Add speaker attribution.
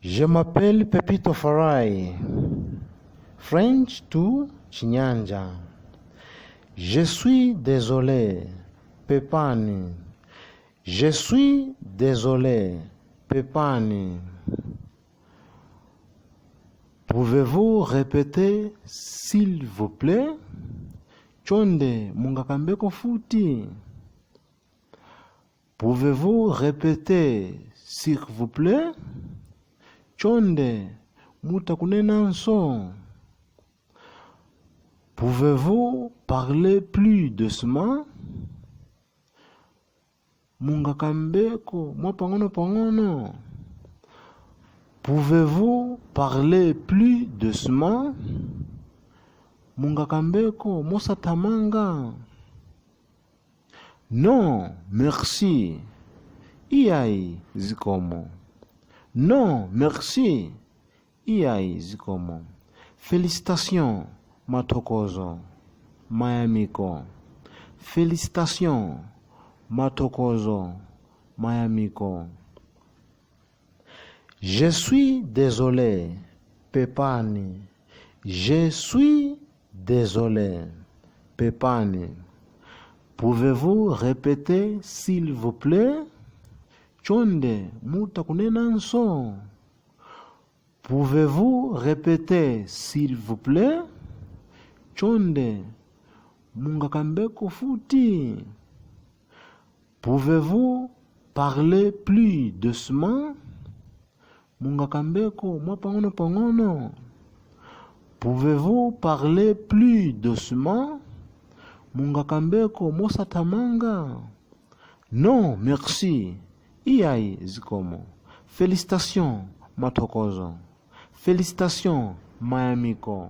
Speaker 1: Je m'appelle Pepito Farai. French to Chinyanja. Je suis désolé, Pepani. Je suis désolé, Pepani. Pouvez-vous répéter, s'il vous plaît? Chonde mungakambeko futi. Pouvez-vous répéter, s'il vous plaît? Chonde mutakunenanso. Pouvez-vous parler plus doucement? Mungakambeko mwa pang'ono pang'ono. Pouvez-vous parler plus doucement? Mungakambeko mosathamanga. Non, merci. Iyayi zikomo. Non, merci. Iyayi zikomo. Félicitations, mathokozo. Mayamiko. Félicitations, mathokozo. Mayamiko. Je suis désolé, Pepani. Je suis désolé, Pepani. Pouvez-vous répéter, s'il vous plaît? Chonde mutakunenanso. Pouvez-vous répéter, s'il vous plaît? Chonde mungakambeko futi. Pouvez-vous parler plus doucement? Mungakambeko mwa pang'ono pang'ono. Pouvez-vous parler plus doucement? Mungakambeko mosathamanga. Non, merci. Iyayi zikomo. Félicitations, mathokozo. Félicitations, mayamiko.